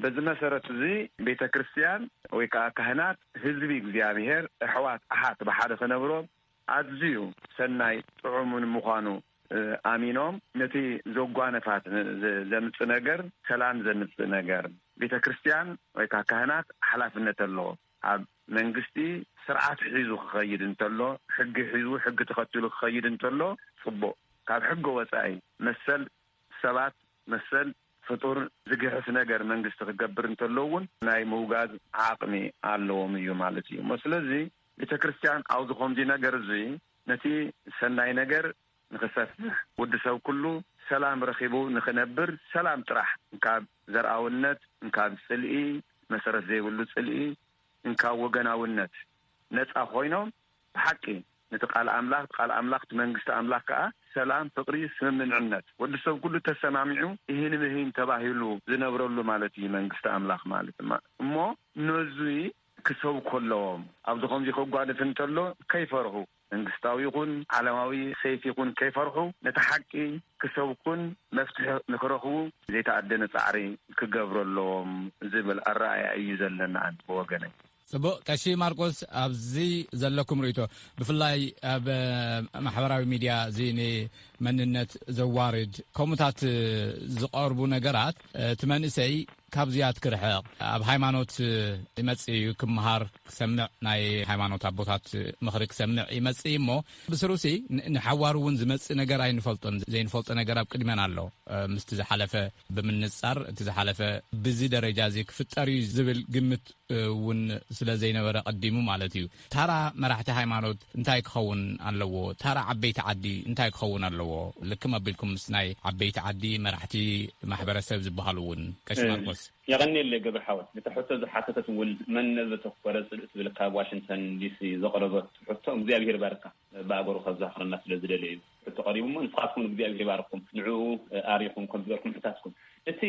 በዚ መሰረት እዚ ቤተ ክርስቲያን ወይ ከዓ ካህናት ህዝቢ እግዚኣብሔር ኣሕዋት ኣሓት ብሓደ ክነብሮም ኣዝዩ ሰናይ ጥዑምን ምዃኑ፣ እ፣ ኣሚኖም ነቲ ዘጓነፋት ን-፣ ዘ-፣ ዘምጽእ ነገር ሰላም ዘምጽእ ነገር ቤተ ክርስቲያን ወይ ከዓ ካህናት ሓላፍነት ኣለዎ። ኣብ መንግስቲ ስርዓት ሒዙ ክኸይድ እንተሎ፣ ሕጊ ሒዙ፣ ሕጊ ተኸቲሉ ክኸይድ እንተሎ ጽቡቕ። ካብ ሕጊ ወጻኢ መሰል ሰባት፣ መሰል ፍጡር ዝግሕስ ነገር መንግስቲ ክገብር እንተሎ እውን ናይ ምውጋዝ ዓቕሚ ኣለዎም እዩ ማለት እዩ እሞ። ስለዚ ቤተ ክርስቲያን ኣብዚ ከምዚ ነገር እዚ ነቲ ሰናይ ነገር ንኽሰፍሕ፣ ወዲ ሰብ ኩሉ ሰላም ረኺቡ ንኽነብር፣ ሰላም ጥራሕ፣ እንካብ ዘርኣውነት፣ እንካብ ጽልኢ፣ መሰረት ዘይብሉ ጽልኢ፣ እንካብ ወገናውነት ነጻ ኮይኖም ብሓቂ ነቲ ቃል ኣምላኽ፣ ቃል ኣምላኽ፣ እቲ መንግስቲ ኣምላኽ ከኣ ሰላም፣ ፍቕሪ፣ ስምምዕነት፣ ወዲ ሰብ ኩሉ ተሰማሚዑ እሂን ምሂን ተባሂሉ ዝነብረሉ ማለት እዩ መንግስቲ ኣምላኽ ማለት ድማ። እሞ ነዙይ ክሰብኩ ኣለዎም። ኣብዚ ከምዚ ከጓንፍ እንተሎ ከይፈርሁ፣ መንግስታዊ ይኹን ዓለማዊ ሰይፊ ይኹን ከይፈርሑ፣ ነቲ ሓቂ ክሰብኩን መፍትሒ ንክረኽቡ ዘይተኣደነ ጻዕሪ ክገብሩ ኣለዎም ዝብል ኣረኣእያ እዩ ዘለና ኣነ ብወገነይ። ጽቡቕ። ቀሺ ማርቆስ፣ ኣብዚ ዘለኩም ርእይቶ፣ ብፍላይ ኣብ፣ እ፣ ማሕበራዊ ሚድያ እዚ ንመንነት ዘዋርድ ከምኡታት ዝቐርቡ ነገራት፣ እ፣ እቲ መንእሰይ ካብዚኣት ክርሕቕ፣ ኣብ ሃይማኖት ይመጽእ እዩ፣ ክመሃር፣ ክሰምዕ፣ ናይ ሃይማኖት ኣቦታት ምኽሪ ክሰምዕ ይመጽእ እዩ እሞ፣ ብስሩሲ ን-፣ ንሓዋሩ እውን ዝመጽእ ነገር ኣይንፈልጦን። ዘይንፈልጦ ነገር ኣብ ቅድመና ኣሎ። እ፣ ምስቲ ዝሓለፈ ብምንጻር፣ እቲ ዝሓለፈ ብዚ ደረጃ እዚ ክፍጠር እዩ ዝብል ግምት እውን ስለ ዘይነበረ ቀዲሙ ማለት እዩ። ታራ መራሕቲ ሃይማኖት እንታይ ክኸውን ኣለዎ? ታራ ዓበይቲ ዓዲ እንታይ ክኸውን ኣለዎ? ልክም ኣቢልኩም ምስ ናይ ዓበይቲ ዓዲ መራሕቲ ማሕበረሰብ ዝበሃሉ እውን፣ ቀሺ እ፣ ማርቆስ። የቐንየለይ ገብረ ሓወት። ነታ ሕቶ ዝሓተተት እውን መን ዘተኮረ ጽልኢ ትብል ካብ ዋሽንግተን ዲሲ ዘቕረበት ሕቶ እግዚኣብሔር ይባርካ። ብኣገሩ ከዘኻኽረና ስለ ዝደለየ እዩ። ሕቶ ቀሪቡ እሞ ንስኻትኩም እግዚኣብሔር ይባርኩም። ንዕኡ ኣሪኹም ከም ዝበልኩም ሕታትኩም። እቲ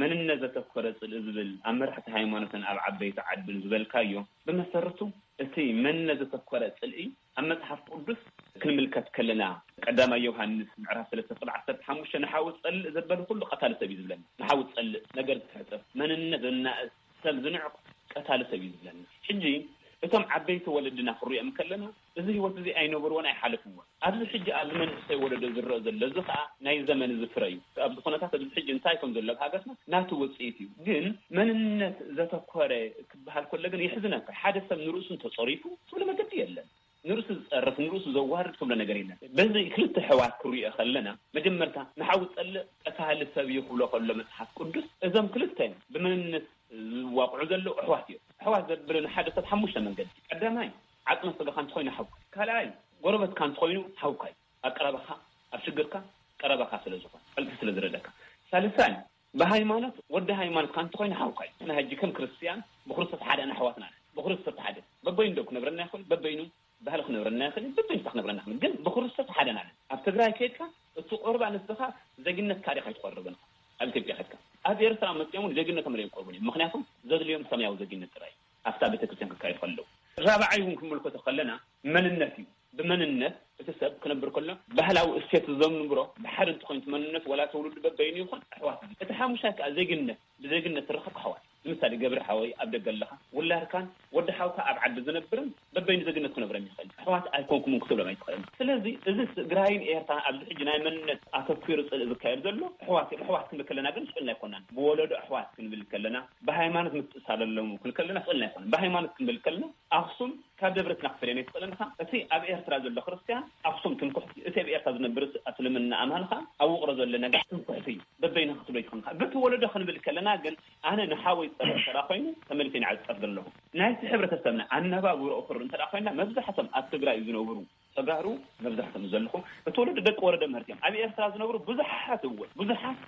መንነት ዘተኮረ ጽልኢ ዝብል ኣብ መራሕቲ ሃይማኖትን ኣብ ዓበይቲ ዓድን ዝበልካዮ፣ ብመሰረቱ እቲ መንነት ዘተኮረ ጽልኢ ኣብ መጽሓፍ ቅዱስ ክንምልከት ከለና፣ ቀዳማይ ዮሃንስ ምዕራፍ ሰለስተ ቁጥሪ ዓሰርተ ሓሙሽተ፣ ንሓዊ ጸልእ ዘበለ ኩሉ ቀታሊ ሰብ እዩ ዝብለና። ንሓዊ ጸልእ፣ ነገር ዝሕጥር፣ መንነት ዘናእስ፣ ሰብ ዝንዕቕ ቀታሊ ሰብ እዩ ዝብለና። ሕጂ እቶም ዓበይቲ ወለድና ክንሪኦም ከለና፣ እዚ ህይወት እዚ ኣይነበርዎን ኣይሓለፍዎን። ኣብዚ ሕጂ ኣብዚ መንእሰይ ወለዶ ዝረአ ዘሎ፣ እዚ ኸኣ ናይ ዘመን እዚ ፍረ እዩ። ኣብዚ ኩነታት ኣብዚ ሕጂ እንታይ ከም ዘሎ ኣብ ሃገርና ናቱ ውጽኢት እዩ። ግን መንነት ዘተኮረ ክበሃል ከሎ ግን የሕዝነካ። ሓደ ሰብ ንርእሱ እንተጸሪፉ ትብሎ መገዲ የለን። ንርእሱ ዝጸርፍ፣ ንርእሱ ዘዋርድ ትብሎ ነገር የለን። በዚ ክልተ ኣሕዋት ክሪኦ ከለና፣ መጀመርታ ንሓዊ ጸልእ ቀታሊ ሰብ እዩ ክብሎ ከሎ መጽሓፍ ቅዱስ፣ እዞም ክልተ ብመንነት ዝዋቕዑ ዘለዉ ኣሕዋት እዮም። ኣሕዋት ዘብል ንሓደ ሰብ ሓሙሽተ መንገዲ። ቀዳማይ፣ ዓጽመ ስጋኻ እንተኾይኑ ሓውካ እዩ። ካልኣይ፣ ጎረበትካ እንተኾይኑ ሓውካ እዩ። ኣብ ቀረባኻ፣ ኣብ ሽግርካ ቀረባኻ ስለ ዝኾነ፣ ጸልቲ ስለ ዝረደካ። ሳልሳይ፣ ብሃይማኖት ወዲ ሃይማኖትካ እንተኾይኑ ሓውካ እዩ። ንሕና ሕጂ ከም ክርስትያን ብክርስቶስ ሓደ ኢና፣ ኣሕዋትና ኢና። ብክርስቶስ ሓደ። በበይኑ ዶ ክነብረና ይኽእል? በበይኑ ባህሊ ክነብረና ይኽእል? በበይኑ ክነብረና ይኽእል? ግን ብክርስቶስ ሓደ ኢና። ኣብ ትግራይ ከይድካ እቲ ቆርባ ንስኻ ዜግነትካ ዲኻ ኣይትቆርብን ኢኻ። ኣብ ኢትዮጵያ ከድካ። ኣብ ኤርትራ መጺኦም እውን ዜግነቶም እዮም ቆርቡን እዮም። ምኽንያቱም ዘድልዮም ሰማያዊ ዜግነት ጥራይ እዩ። ኣብታ ቤተክርስትያን ክካየድ ከለዉ። ራብዓይ እውን ክንምልከቶ ከለና መንነት እዩ። ብመንነት እቲ ሰብ ክነብር ከሎ እዞም ንብሮ ብሓደ እንተኾይኑ እቲ መንነት ወላ ተውልዱ በበይኑ ይኹን ኣሕዋት እዩ። እቲ ሓሙሻይ ከኣ ዜግነት፣ ብዜግነት ትረኸብ ኣሕዋት። ንምሳሌ ገብረ ሓወይ ኣብ ደገ ኣለኻ፣ ውላድካን ወዲ ሓውካ ኣብ ዓዲ ዝነብርን በበይኑ ዜግነት ክነብረን ይኽእል። ኣሕዋት ኣይኮንኩምን ክትብሎም ኣይትኽእልን። ስለዚ እዚ ትግራይን ኤርትራን ኣብዚ ሕጂ ናይ መንነት ኣተኲሩ ጽልኢ ዝካየድ ዘሎ ኣሕዋት እዮም። ኣሕዋት ክንብል ከለና ግን ስእልና ኣይኮናን። ብወለዶ ኣሕዋት ክንብል ከለና፣ ብሃይማኖት ምትእሳለሎም ክንብል ከለና ስእልና ኣይኮነን። ብሃይማኖት ክንብል ከለና ኣኽሱም ካብ ደብረ ሲና ክትፈልየን ኣይትኽእልን ኢኻ። እቲ ኣብ ኤርትራ ዘሎ ክርስትያን ኣኽሱም ትምክሕቲ፣ እቲ ኣብ ኤርትራ ዝነብር እስልምና ኣማን ኸኣ ኣብ ውቕሮ ዘሎ ነጋሽ ትምክሕቲ እዩ። በበይኑ ክትብሎ ኣይትኽእልን ኢኻ። በቲ ወለዶ ክንብል ከለና ግን ኣነ ንሓወይ ዝጸርፍ እንተ ደኣ ኮይኑ ተመሊሰ ንዓይ ዝጸርፍ ዘለኹ። ናይቲ ሕብረተሰብና ኣነባብርኡ ክርኢ እንተ ደኣ ኮይንና መብዛሕቶም ኣብ ትግራይ ዝነብሩ ተጋሩ መብዛሕቶም ዘለኹ እቲ ወለዶ ደቂ ወረደ ምህርቲ እዮም። ኣብ ኤርትራ ዝነብሩ ብዙሓት እውን ብዙሓት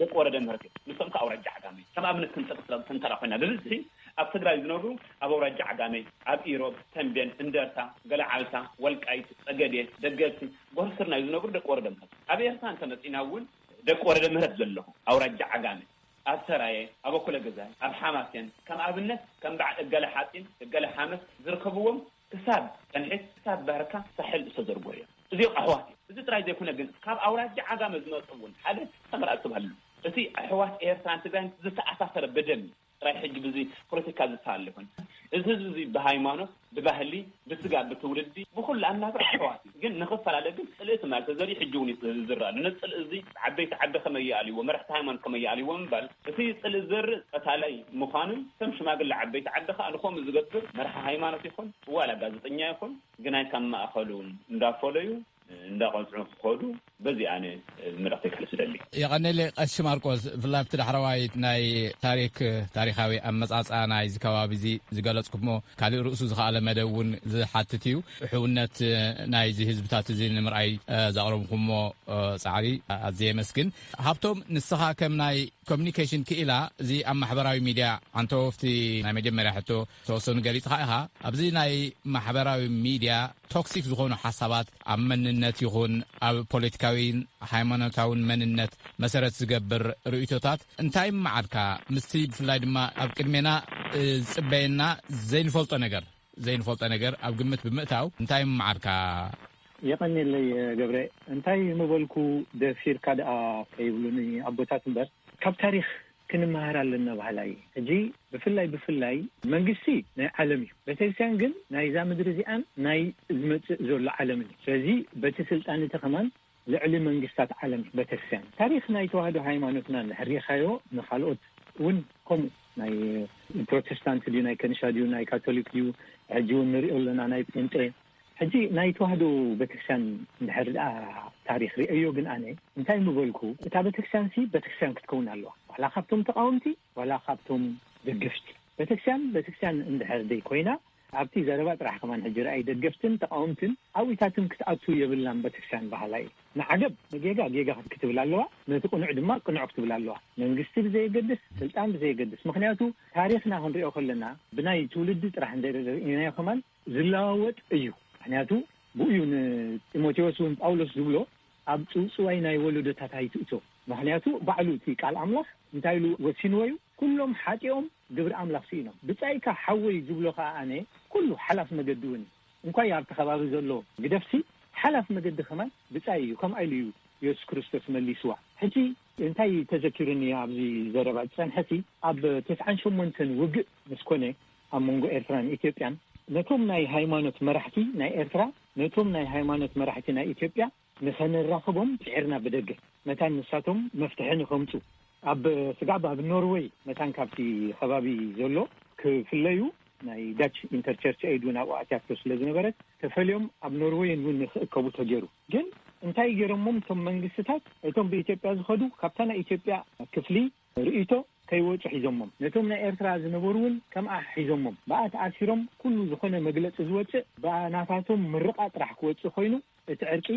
ደቂ ወረደ ምህርቲ እዮም። ንሶም ከኣ ኣውራጃ ዓጋመ ከም ኣብነት ክንጠቅስ እንተ ደኣ ኮይንና ብብዝሒ ኣብ ትግራይ ዝነብሩ ኣብ ኣውራጃ ዓጋመ፣ ኣብ ኢሮብ፣ ተንቤን፣ እንደርታ፣ ገለዓልታ፣ ወልቃይት፣ ጸገዴ፣ ደገፍቲ፣ ጎርፍ ስርናይ ዝነብሩ ደቂ ወረደ ምህርቲ። ኣብ ኤርትራ እንተመጺና እውን ደቂ ወረደ ምህረት ዘለኹ ኣውራጃ ዓጋመ ኣብ ሰራየ፣ ኣብ ኣኩለ ገዛይ፣ ኣብ ሓማሴን ከም ኣብነት ከም በዓል እገለ ሓጺን፣ እገለ ሓመስ ዝርከብዎም ክሳብ ጸንሒት፣ ክሳብ ባርካ ሳሕል ዝተዘርግሑ እዮም። እዚኦም ኣሕዋት እዮም። እዚ ጥራይ ዘይኮነ ግን ካብ ኣውራጃ ዓጋመ ዝመጹ እውን ሓደ ተመራጺ ተባሂሉ። እቲ ኣሕዋት ኤርትራን ትግራይን ዝተኣሳሰረ ብደም እዩ። ጥራይ ሕጂ ብዚ ፖለቲካ ዝተሃለ ይኹን እዚ ህዝቢ እዚ ብሃይማኖት፣ ብባህሊ፣ ብስጋ፣ ብትውልዲ፣ ብኹሉ ኣናብራ ኣሕዋት እዩ። ግን ንኽፈላለ ግን ጽልኢ ትማል ተዘሪኡ ሕጂ እውን እዩ ዝዝራእ ኣሎ። ነዚ ጽልኢ እዚ ዓበይቲ ዓዲ ከመይ ይኣልይዎ፣ መራሕቲ ሃይማኖት ከመይ ይኣልይዎ ምባል እቲ ጽልኢ ዝዘርእ ቀታላይ ምዃኑን ከም ሽማግለ ዓበይቲ ዓዲ ከኣ ንኸምኡ ዝገብር መራሒ ሃይማኖት ይኹን ዋላ ጋዜጠኛ ይኹን ግናይ ካብ ማእኸሉ እንዳፈለዩ እንዳቐጽዑ ክኸዱ በዚ ኣነ መልእኽተይ ከሕልፍ እደሊ። የቐኔለይ ቀሺ ማርቆስ፣ ብፍላይ ኣብቲ ዳሕረዋይ ናይ ታሪክ፣ ታሪኻዊ ኣመጻጽኣ ናይዚ ከባቢ እዚ ዝገለጽኩሞ፣ ካልእ ርእሱ ዝኸኣለ መደብ እውን ዝሓትት እዩ። ሕውነት ናይዚ ህዝብታት እዚ ንምርኣይ፣ እ፣ ዘቕረብኩሞ፣ እ፣ ጻዕሪ ኣዝየ የመስግን። ሃብቶም፣ ንስኻ ከም ናይ ኮሚኒኬሽን ክኢላ፣ እዚ ኣብ ማሕበራዊ ሚድያ፣ ኣንተወፍቲ ናይ መጀመርያ ሕቶ ተወሰኑ ገሊጽኻ ኢኻ። ኣብዚ ናይ ማሕበራዊ ሚድያ ቶክሲክ ዝኾኑ ሓሳባት ኣብ መንነት ይኹን ኣብ ፖለቲካዊን ሃይማኖታውን መንነት መሰረት ዝገብር ርእይቶታት እንታይ ይመዓድካ? ምስቲ ብፍላይ ድማ ኣብ ቅድሜና፣ እ፣ ዝጽበየና ዘይንፈልጦ ነገር፣ ዘይንፈልጦ ነገር ኣብ ግምት ብምእታው እንታይ ይመዓድካ? የቐንየለይ ገብረ፣ እንታይ ምበልኩ ደፊርካ ደኣ ከይብሉኒ ኣቦታት እምበር፣ ካብ ታሪኽ ክንመሃር ኣለና በሃላይ እየ። ሕጂ ብፍላይ ብፍላይ መንግስቲ ናይ ዓለም እዩ፣ ቤተክርስትያን ግን ናይዛ ምድሪ እዚኣን ናይ ዝመጽእ ዘሎ ዓለምን እዩ። ስለዚ በቲ ስልጣን እቲ ከማን ልዕሊ መንግስታት ዓለም እዩ ቤተክርስትያን። ታሪኽ ናይ ተዋህዶ ሃይማኖትና እንድሕር ሪኢኻዮ ንኻልኦት እውን ከምኡ፣ ናይ ፕሮቴስታንት ድዩ፣ ናይ ከንሻ ድዩ፣ ናይ ካቶሊክ ድዩ፣ ሕጂ እውን ንሪኦ ኣለና ናይ ጴንጤ። ሕጂ ናይ ተዋህዶ ቤተክርስትያን እንድሕር ደኣ ታሪኽ ርእዮ ግን ኣነ እንታይ ምበልኩ፣ እታ ቤተክርስትያን ሲ ቤተክርስትያን ክትከውን ኣለዋ፣ ዋላ ካብቶም ተቃወምቲ ዋላ ካብቶም ደገፍቲ። ቤተክርስትያን ቤተክርስትያን እንድሕር ደይ ኮይና፣ ኣብቲ ዘረባ ጥራሕ ከማን ሕጂ ረኣይ፣ ደገፍትን ተቃወምትን ኣብኢታትን ክትኣቱ የብላን ቤተክርስትያን በሃላይ። ንዓገብ ንጌጋ ጌጋ ክትብል ኣለዋ፣ ነቲ ቅኑዕ ድማ ቅኑዕ ክትብል ኣለዋ። መንግስቲ ብዘየገድስ፣ ስልጣን ብዘየገድስ። ምኽንያቱ ታሪኽና ክንሪኦ ከለና ብናይ ትውልዲ ጥራሕ እንተሪእናዮ ከማን ዝለዋወጥ እዩ። ምኽንያቱ ብኡ እዩ ንጢሞቴዎስ እውን ጳውሎስ ዝብሎ ኣብ ጽውጽዋይ ናይ ወለዶታት ኣይትእቶ። ምኽንያቱ ባዕሉ እቲ ቃል ኣምላኽ እንታይ ኢሉ ወሲንዎ እዩ? ኩሎም ሓጢኦም ግብሪ ኣምላኽ ስኢኖም። ብጻይካ ሓወይ ዝብሎ ከኣ ኣነ ኩሉ ሓላፍ መገዲ እውን እዩ። እንኳይ ኣብቲ ከባቢ ዘሎ ግደፍሲ ሓላፍ መገዲ ከማን ብጻይ እዩ። ከምኣ ኢሉ እዩ የሱስ ክርስቶስ መሊስዋ። ሕጂ እንታይ ተዘኪሩኒ ኣብዚ ዘረባ ዝጸንሐሲ፣ ኣብ ተስዓን ሸሞንተን ውግእ ምስ ኮነ ኣብ መንጎ ኤርትራን ኢትዮጵያን፣ ነቶም ናይ ሃይማኖት መራሕቲ ናይ ኤርትራ፣ ነቶም ናይ ሃይማኖት መራሕቲ ናይ ኢትዮጵያ ንኸነራኽቦም ጽዒርና ብደገ። መታን ንሳቶም መፍትሒ ንኸምጹ ኣብ ስጋብ ኣብ ኖርወይ መታን ካብቲ ከባቢ ዘሎ ክፍለዩ ናይ ዳች ኢንተርቸርች ኤይድ እውን ኣብኡ ኣትያቶ ስለ ዝነበረት ተፈልዮም ኣብ ኖርወይን እውን ንክእከቡ ተገይሩ። ግን እንታይ ገይሮሞም እቶም መንግስትታት? እቶም ብኢትዮጵያ ዝኸዱ ካብታ ናይ ኢትዮጵያ ክፍሊ ርእይቶ ከይወጹ ሒዞሞም። ነቶም ናይ ኤርትራ ዝነበሩ እውን ከምኣ ሒዞሞም። ብኣ ተኣሲሮም ኩሉ ዝኾነ መግለጺ ዝወጽእ ብኣ ናታቶም ምርቓ ጥራሕ ክወጽእ ኮይኑ እቲ ዕርቂ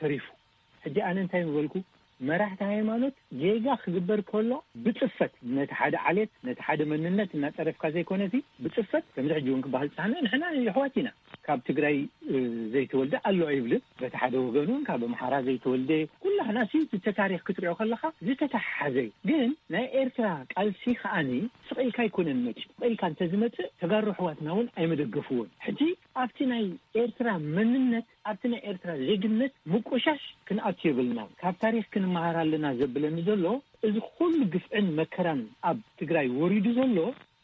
ተሪፉ። ሕጂ ኣነ እንታይ ምበልኩ? መራሕቲ ሃይማኖት ጌጋ ክግበር ከሎ ብጽፈት ነቲ ሓደ ዓሌት፣ ነቲ ሓደ መንነት እናጸረፍካ ዘይኮነሲ ብጽፈት፣ ከምዚ ሕጂ እውን ክበሃል ዝጸሓነ ንሕና የሕዋት ኢና። ካብ ትግራይ ዘይተወልደ ኣሎ ኣይብልን። በቲ ሓደ ወገን እውን ካብ ኣምሓራ ዘይተወልደ፣ ኩላህና ሲ እቲ ታሪኽ ክትሪኦ ከለኻ ዝተተሓሓዘ እዩ። ግን ናይ ኤርትራ ቃልሲ ከኣኒ ስቕ ኢልካ ኣይኮነን መፂኡ። ስቕ ኢልካ እንተዝመፅእ ተጋሩ ኣሕዋትና እውን ኣይመደገፍዎን። ሕጂ ኣብቲ ናይ ኤርትራ መንነት፣ ኣብቲ ናይ ኤርትራ ዜግነት ምቁሻሽ ክንኣቱ የብልናን። ካብ ታሪኽ ክንመሃር ኣለና ዘብለኒ ዘሎ፣ እዚ ኩሉ ግፍዕን መከራን ኣብ ትግራይ ወሪዱ ዘሎ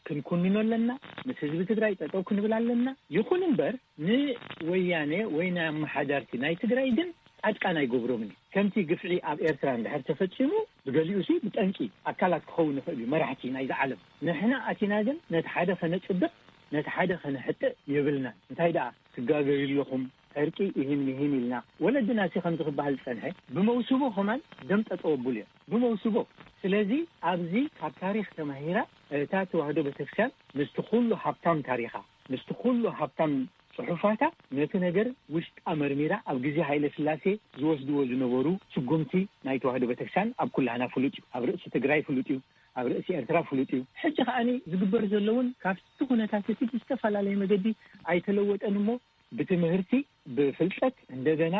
ክንኩንኖ ኣለና። ምስ ህዝቢ ትግራይ ጠጠው ክንብል ኣለና። ይኹን እምበር ንወያኔ ወይ ናይ ኣመሓዳርቲ ናይ ትግራይ ግን ጻድቃን ኣይገብሮምን እዩ። ከምቲ ግፍዒ ኣብ ኤርትራ እንድሕር ተፈጺሙ፣ ብገሊኡ ሲ ብጠንቂ ኣካላት ክኸውን ይኽእል እዩ፣ መራሕቲ ናይዚ ዓለም። ንሕና ኣቲና ግን ነቲ ሓደ ከነጽድቕ፣ ነቲ ሓደ ከነሕጥእ የብልናን። እንታይ ደኣ ትጋገዩ ኣለኹም፣ ዕርቂ ይህን ይህን ኢልና፣ ወለድና ሲ ከምዚ ክበሃል ዝጸንሐ፣ ብመውስቦ ከማን ደም ጠጠው ኣብሉ እዮም፣ ብመውስቦ። ስለዚ ኣብዚ ካብ ታሪኽ ተማሂራ፣ እታ ተዋህዶ ቤተክርስትያን ምስቲ ኩሉ ሃብታም ታሪኻ፣ ምስቲ ኩሉ ሃብታም ጽሑፋታ፣ ነቲ ነገር ውሽጣ መርሚራ፣ ኣብ ግዜ ሃይለ ስላሴ ዝወስድዎ ዝነበሩ ስጉምቲ ናይ ተዋህዶ ቤተክርስትያን ኣብ ኩላህና ፍሉጥ እዩ። ኣብ ርእሲ ትግራይ ፍሉጥ እዩ። ኣብ ርእሲ ኤርትራ ፍሉጥ እዩ። ሕጂ ከኣኒ ዝግበር ዘሎ እውን ካብቲ ኩነታት እቲ ብዝተፈላለየ መገዲ ኣይተለወጠን እሞ፣ ብትምህርቲ፣ ብፍልጠት፣ እንደገና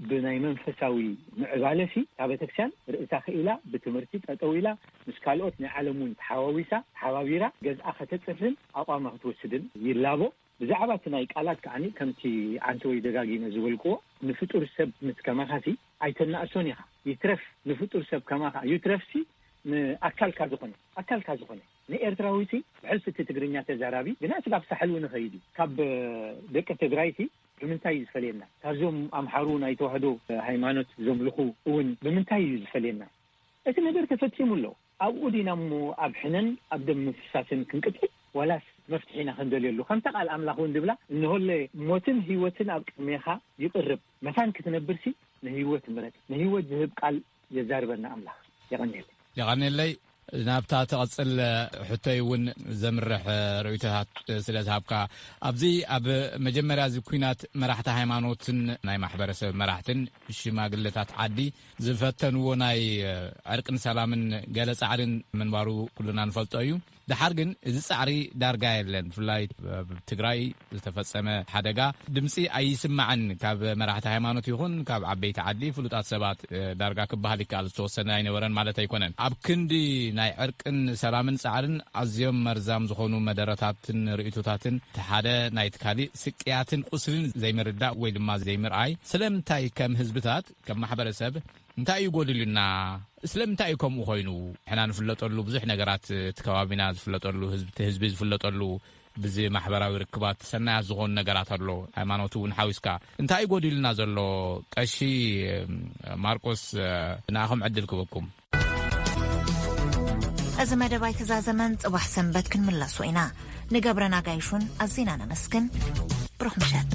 ብናይ መንፈሳዊ ምዕባለሲ እታ ቤተክርስትያን ርእሳ ክኢላ፣ ብትምህርቲ ጠጠው ኢላ፣ ምስ ካልኦት ናይ ዓለም እውን ተሓዋዊሳ፣ ተሓባቢራ፣ ገዝኣ ከተጽርን ኣቋማ ክትወስድን ይላቦ። ብዛዕባ እቲ ናይ ቃላት ከዓኒ ከምቲ ኣንተ ወይ ደጋጊመ ዝበልክዎ፣ ንፍጡር ሰብ ምስ ከማኻሲ ኣይተናእሶን ኢኻ። ይትረፍ ንፍጡር ሰብ ከማኻ፣ ይትረፍሲ ንኣካልካ ዝኾነ፣ ኣካልካ ዝኾነ ንኤርትራዊሲ ብሕልፊ እቲ ትግርኛ ተዛራቢ ግና ስጋብ ሳሕል እውን ይኸይድ እዩ። ካብ ደቂ ትግራይቲ ብምንታይ እዩ ዝፈልየና? ካብዞም ኣምሓሩ ናይ ተዋህዶ ሃይማኖት ዘምልኹ እውን ብምንታይ እዩ ዝፈልየና? እቲ ነገር ተፈጺሙ ኣሎ። ኣብኡ ዲና እሞ ኣብ ሕነን ኣብ ደም ምፍሳስን ክንቅጽል? ዋላስ መፍትሒ ኢና ክንደልየሉ? ከምታ ቃል ኣምላኽ እውን ድብላ፣ "እንሆለ ሞትን ህይወትን ኣብ ቅድሜኻ ይቕርብ። መታን ክትነብርሲ ንህይወት ምረጽ። ንህይወት ዝህብ ቃል የዛርበና ኣምላኽ." የቐንየለይ። የቐንየለይ። ናብታ ትቐጽል ሕቶይ እውን ዘምርሕ ርእይቶታት ስለ ዝሃብካ፣ ኣብዚ ኣብ መጀመርያ እዚ ኲናት መራሕቲ ሃይማኖትን ናይ ማሕበረሰብ መራሕትን ሽማግለታት ዓዲ ዝፈተንዎ ናይ ዕርቅን ሰላምን ገለ ጻዕርን ምንባሩ ኩልና ንፈልጦ እዩ። ደሓር ግን እዚ ጻዕሪ ዳርጋ የለን። ብፍላይ ኣብ ትግራይ ዝተፈጸመ ሓደጋ ድምጺ ኣይስማዕን። ካብ መራሕቲ ሃይማኖት ይኹን ካብ ዓበይቲ ዓዲ ፍሉጣት ሰባት፣ እ፣ ዳርጋ ክበሃል ይከኣል፣ ዝተወሰነ ኣይነበረን ማለት ኣይኮነን። ኣብ ክንዲ ናይ ዕርቅን ሰላምን ጻዕርን ኣዝዮም መርዛም ዝኾኑ መደረታትን ርእይቶታትን፣ እቲ ሓደ ናይቲ ካሊእ ስቅያትን ቁስልን ዘይምርዳእ ወይ ድማ ዘይምርኣይ፣ ስለምንታይ ከም ህዝብታት፣ ከም ማሕበረሰብ እንታይ እዩ ጎዲሉና? ስለምንታይ እዩ ከምኡ ኮይኑ? ሕና ንፍለጠሉ ብዙሕ ነገራት፣ እቲ ከባቢና ዝፍለጠሉ፣ ህዝቢ፣ እቲ ህዝቢ ዝፍለጠሉ፣ ብዚ ማሕበራዊ ርክባት ሰናያት ዝኾኑ ነገራት ኣሎ። ሃይማኖቱ እውን ሓዊስካ። እንታይ እዩ ጎዲሉና ዘሎ? ቀሺ ማርቆስ፣ ንኣኹም ዕድል ክበኩም። እዚ መደብ ኣይተዛዘመን፣ ጽባሕ ሰንበት ክንምለሶ ኢና። ንገብረን ኣጋይሹን ኣዚና ነመስግን። ብሩኽ ምሸት።